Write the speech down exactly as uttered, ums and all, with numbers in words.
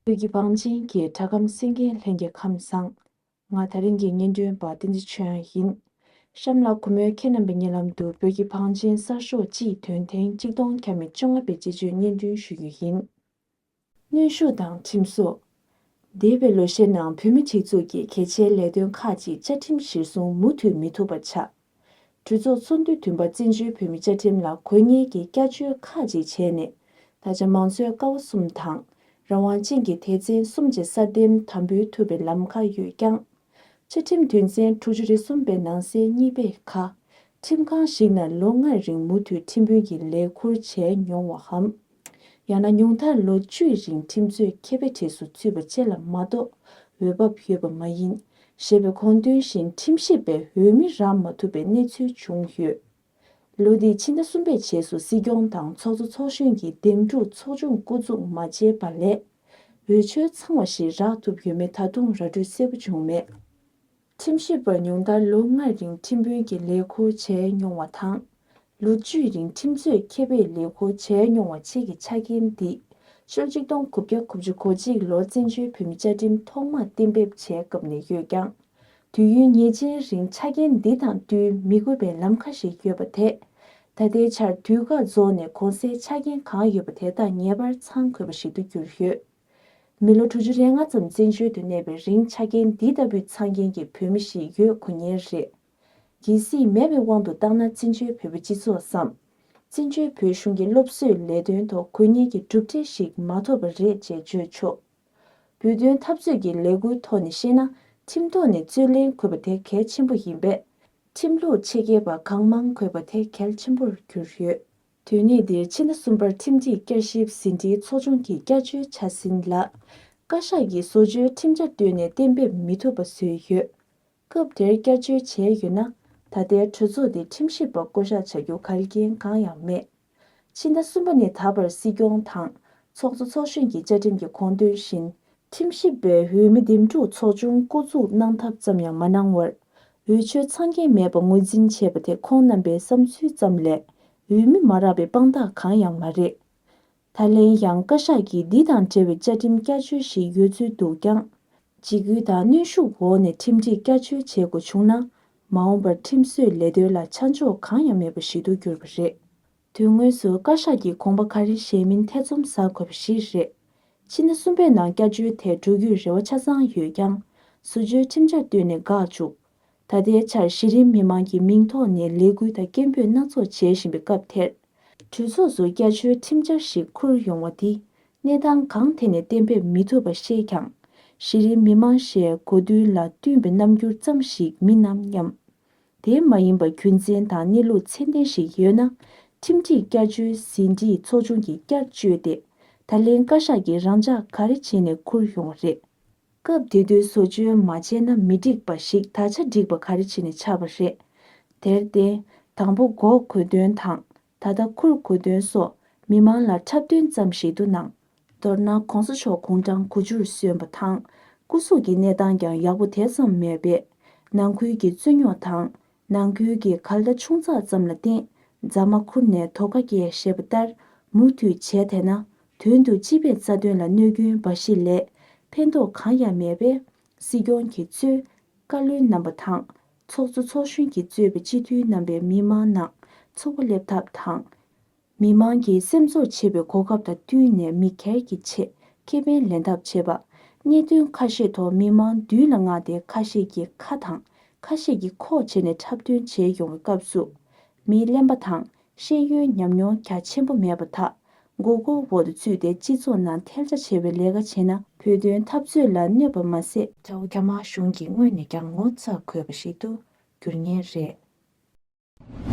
བོད་ཀྱི་བང་ཆེན་གྱི་སྒྲ་སྒམ་གསན་མཁན་ལྷན་རྒྱས་ཁམས་བཟང་། ང་ད་རིང་གི་སྙན་སྒྲོན་པ་བསྟན་འཛིན་ཆོས་དབྱངས་ཡིན། གཤམ་ལ་གུས་མོས་ཁྱེད་རྣམ་པའི་སྙན་ལམ་དུ་བོད་ཀྱི་བང་ཆེན་གསར་ཤོག་སྤྱིའི་དོན་ཐེངས་གཅིག་སྟོང་བརྒྱ་མེད་བཅོ་ལྔ་པའི་དཔྱད་བརྗོད་སྙན་སྒྲོན་ཞུ་རྒྱུ་ཡིན། གནོན་ཤུགས་དང་ཁྲིམས་བཟོ། འདས་པའི་ལོ་ཤས་ནང་བོད་མི་སྒྲིག་འཛུགས་ཀྱི་གལ་ཆེའི་ལས་དོན་ཁག་ཅིག་བཅའ་ཁྲིམས་གཞིར་བཟུང་མུ་མཐུད་མི་ཐུབ་པ་ཆགས། གྲོས་ཚོགས་ཚོགས་འདུའི་བདུན་པ་བཙན་བྱོལ་བོད་མིའི་བཅའ་ཁྲིམས་ལ་གུས་བརྙས་ཀྱི་བསྐྱར་བཅོས་ཁག་ཅིག་བྱས་ནས། ད་ཆ་མང་གཙོའི་ཀ་བ་གསུམ་དང་། རང་དབང་ཅན་གྱི་སྡེ་ཚན་གསུམ་བཅས་སྲ་བརྟན་དམ་འབུལ་ཐུབ་པའི་ལམ་ཁ་ཡོད་ཀྱང་། བཅའ་ཁྲིམས་དོན་ཚན་དྲུག་ཅུ་རེ་གསུམ་པའི་ནང་གསེས་གཉིས་པའི་ཁ། ཁྲིམས་ཁང་ཞིག་ནང་ལོ་ལྔའི་རིང་མུ་མཐུད་ཁྲིམས་དཔོན་གྱི་ལས་ཁུར་བྱས་མྱོང་བའམ། ཡང་ན་ཉུང་མཐར་ལོ་བཅུའི་རིང་ཁྲིམས་རྩོད་མཁས་པའི་གྲས་སུ་ཚུད་པ་བཅས་ལ་མ་གཏོགས་འོས་བབ་ཡོད་པ་མ་ཡིན། ཞེས་པའི་དགོངས་དོན་བཞིན་ཁྲིམས་ཞིབ་པས་འོས་མི་རག་མ་ཐུབ་པའི་གནས་ཚུལ་བྱུང་ཡོད། ལོ་འདིའི་ཕྱི་ཟླ་གསུམ་པའི་རྗེས་སུ་སྲིད་སྐྱོང་དང་ཚོགས་གཙོ་ཚོགས་གཞོན་གྱི་འདེམས་སྒྲུག་ཚོགས་ཆུང་བསྐོ་འཛུགས་མ་བྱས་པ་ལས། འོས་ཆོས་ཚང་བ་ཞིག་རག་ཐུབ་ཡོད་མེད་ད་དུང་ར་སྤྲོད་གསལ་པོ་བྱུང་མེད། ཁྲིམས་ཞིབ་པ་ཉུང་མཐར་ལོ་ལྔའི་རིང་ཁྲིམས་དཔོན་གྱི་ལས་ཁུར་བྱས་མྱོང་བ་དང་། ལོ་བཅུའི་རིང་ཁྲིམས་རྩོད་མཁས་པའི་ལས་ཁུར་བྱས་མྱོང་བ་བཅས་ཀྱི་ཆ་རྐྱེན་འདི། ཕྱི་ལོ་ཆིག་སྟོང་དགུ་བརྒྱ་དགུ་བཅུ་གོ་གཅིག་ལོར་བཙན་བྱོལ་བོད་མིའི་བཅའ་ཁྲིམས་ཐོག་མར་གཏན་འབེབས་བྱས་སྐབས་ནས་ཡོད་ཀྱང་། དུས་ཡུན་ངེས་ཅན་རིང་ཆ་རྐྱེན་འདི་དང་བསྟུན་མི་དགོས་པའི་ལམ་ཁ་ཞིག་ཡོད་པ་དེས། ད་ལྟའི་ཆར་དུས་བཀག་རྫོགས་ནས་གོང་གསལ་ཆ་རྐྱེན་གང་ཡོད་པ་དེ་དག་ངེས་པར་ཚང་དགོས་པ་ཞིག་ཏུ་གྱུར་ཡོད། མི་ལོ་དྲུག་ཅུ་རེ་ལྔ་ཙམ་བཙན་བྱོལ་དུ་གནས་པའི་རིང་ཆ་རྐྱེན་འདི་ལྟ་བུའི་ཚང་མཁན་གྱི་བོད་མི་ཞིག་ཡོད་དགོས་ངེས་རེད། གལ་སྲིད་མེད་པའི་དབང་དུ་བཏང་ན་བཙན་བྱོལ་བོད་པའི་སྤྱི་ཚོགས་སམ། བཙན་བྱོལ་བོད་གཞུང་གི་སློབ་གསོའི་ལས་དོན་ཐོག་དགོས་ངེས་ཀྱི་གྲུབ་འབྲས་ཤིག་མ་ཐོབ་པ་རེད་ཅེས་བརྗོད་ཆོག་བོད་དོན་འཐབ་རྩོད་ཀྱི་ལས་འགུལ་ཐོག་ནས་བཤད་ན། ཁྲིམས་ཐོག་ནས་རྩོད་ལེན་དགོས་པ་དེ་གལ་ཆེན་པོ་ཡིན་པས། ཁྲིམས་ལུགས་ཆེད་མཁས་པ་གང་མང་དགོས་པ་དེ་གལ་ཆེན་པོར་གྱུར་ཡོད། དུས་ནས་འདིར་ཕྱི་ཟླ་གསུམ་པར་ཁྲིམས་སྒྲིག་བསྐྱར་ཞིབ་ཟིན་བྲིས་ཚོགས་ཆུང་གི་བསྐྱར་བཅོས་འཆར་ཟིན་ལ། བཀའ་ཤག་གིས་བཟོ་བཅོས་ཁྲིམས་འཆར་བཏོན་ནས་གཏན་འབེབས་མི་ཐུབ་པ་བཟོས་ཡོད། སྐབས་དེར་བསྐྱར་བཅོས་བྱས་ཡོད་ན། ད་ལྟའི་གྲོས་ཚོགས་དེ་ཁྲིམས་ཞིབ་པ་བསྐོ་གཞག་བྱ་རྒྱུ་འགལ་རྐྱེན་གང་ཡང་མེད། ཕྱི་ཟླ་གསུམ་པ་ནས་ད་བར་སྲིད་སྐྱོང་དང་ཚོགས་གཙོ་ཚོགས་གཞོན་གྱི་བཅའ་ཁྲིམས་ཀྱི་དགོངས་དོན་བཞིན། ཁྲིམས་ཞིབ་པའི་འོས་མི་འདེམས་སྒྲུག་ཚོགས་ཆུང་བསྐོ་འཛུགས་གནང་ཐབས་ཙམ་ཡང་མ་གནང་བར། འོས་ཆོས་ཚང་མཁན་མེད་པ་ངོས་འཛིན་བྱས་པ་དེ་ཁོང་རྣམ་པའི་བསམ་ཚུལ་ཙམ་ལས། འོས་མི་མ་རག་པའི་དཔང་རྟགས་གང་ཡང་མ་རེད། ད་ལན་ཡང་བཀའ་ཤག་གིས་འདི་དང་འབྲེལ་བའི་བཅའ་ཁྲིམས་བསྐྱར་བཅོས་ཤིག་ཡོད་ཚུལ་འདུག་ཀྱང་། འཇིགས་སྐུལ་དང་གནོན་ཤུགས་འོག་ནས་ཁྲིམས་སྒྲིག་བསྐྱར་བཅོས་བྱེད་དགོས་བྱུང་ན། མ་འོངས་པར་ཁྲིམས་བཟོའི་ལས་དོན་ལ་ཆ་འཇོག་གང་ཡང་མེད་པ་ཞིག་ཏུ་གྱུར་པ་རེད། དོན་དངོས་སུ་བཀའ་ཤག་གིས་དགོངས་པ་ག་རེ་བཞེས་མིན་ཐེ་ཚོམ་ཟ་དགོས་པ་ཞིག་རེད། ཕྱི་ཟླ་གསུམ་པའི་ནང་བསྐྱར་བཅོས་དེ་འགྲོ་རྒྱུའི་རེ་བ་ཆ་ཚང་ཡོད་ཀྱང་། བཟོ་བཅོས་ཁྲིམས་འཆར་བཏོན་ནས་འགག་བཅུག་ད་ལྟའི་ཆར་གཞི་རིམ་མི་མང་གི་མིང་ཐོག་ནས་ལས་འགུལ་དང་སྐད་འབོད་སྣ་ཚོགས་བྱེད་བཞིན་པའི་སྐབས་དེར། གྲོས་ཚོགས་སུ་བསྐྱར་བཅོས་ཁྲིམས་འཆར་ཞིག་འཁུར་ཡོང་བ་འདི། གནས་སྟངས་གང་ཐད་ནས་གཏན་འབེབས་མི་ཐུབ་པ་ཤེས་ཀྱང་། གཞི་རིམ་མི་མང་ཞེས་གོ་དོན་ལ་བསྟུན་པའི་རྣམ་འགྱུར་ཙམ་ཞིག་མིན་ནམ་སྙམ། དེ་མ་ཡིན་པ་རྒྱུ་མཚན་དང་གནས་ལུགས་ཚད་ལྡན་ཞིག་ཡོད་ན། ཁྲིམས་སྒྲིག་བསྐྱར་བཅོས་ཟིན་བྲིས་ཚོགས་ཆུང་གིས་བསྐྱར་བཅོས་ཏེ། ད་ལན་བཀའ་ཤག་གིས་རང་འཇགས་ག་རེ་བྱས་ནས་འཁུར་ཡོང་བ་རེད། སྐབས་དེ་དུས་བཟོ་བཅོས་མ་བྱས་ན་མི་འགྲིག་པ་ཞིག་ད་ཆ་འགྲིག་པ་ག་རེ་བྱས་ནས་ཆགས་པ་རེད། དེར་བརྟེན། དང་པོ་འགོག་དགོས་དོན་དང་། ད་ལྟ་འཁུར་དགོས་དོན་སོགས་མི་མང་ལ་འཁྲབ་སྟོན་ཙམ་ཞིག་ཏུ་སྣང་། མདོར་ན་༸གོང་ས་མཆོག་དགུང་གྲངས་དགུ་བཅུར་སོན་པ་དང་། སྐུ་གཟུགས་ཀྱི་གནས་སྟངས་ཀྱང་ཡག་པོ་དེ་ཙམ་མེད་པས། ནང་ཁུལ་གྱི་རྩོད་རྙོག་དང་། ནང་ཁུལ་གྱི་འགལ་ཟླ་ཆུང་ཙག་ཙམ་ལ་བརྟེན། རྫ་མ་ཁུར་ནས་དོ་ཁ་སྐྱེལ་ཞེས་པ་ལྟར། མུ་མཐུད་བྱས་བསྡད་ན། དོན་དུ་སྤྱི་པའི་རྩ་དོན་ལ་གནོད་སྐྱོན་འབའ་ཞིག་ལས། ཕན་ཐོགས་གང་ཡང་མེད་པས། སྲིད་སྐྱོང་གིས་གཙོས། བཀའ་བློན་རྣམ་པ་དང་། ཚོགས་གཙོ་ཚོགས་གཞོན་གྱིས་གཙོས་པའི་སྤྱི་འཐུས་རྣམ་པས་མི་མང་ནང་ཚོགས་པ་སླེབས་ཐབས་དང་། མི་མང་གིས་སེམས་ཚོར་ཆེ་བའི་གོ་སྐབས་དང་བསྟུན་ནས་མི་སྒེར་གྱི་ཆེད་ཁེ་ཕན་ལེན་ཐབས་བྱེད་པ། གནད་དོན་ཁ་ཤས་ཐོག་མི་མང་མདུན་ལ་མངགས་ཏེ་ཁ་ཤས་ཀྱིས་ཁ་དང་ཁ་ཤས་ཀྱིས་ཁོག་བྱས་ནས་འཁྲབ་སྟོན་བྱས་ཡོང་བའི་སྐབས་སུ། མིའི་གླེན་པ་དང་ཤེས་ཡོན་ཉམས་མྱོང་རྒྱ་ཆེན་པོ་མེད་པ་དག་མགོ་སྐོར་འོག་ཏུ་ཚུད་དེ་སྤྱི་ཚོགས་ནང་ཐལ་ཆ་ཆེ་བའི་ལས་ཀ་བྱས་ན་བོད་དོན་འཐབ་རྩོད་ལ་གནོད་པ་མ་ཟད། དགྲ་བོ་རྒྱ་དམར་གཞུང་གིས་སྔོན་ནས་ཀྱང་ངོ་ཚ་དགོས་པ་ཞིག་ཏུ་འགྱུར་ངེས་རེད།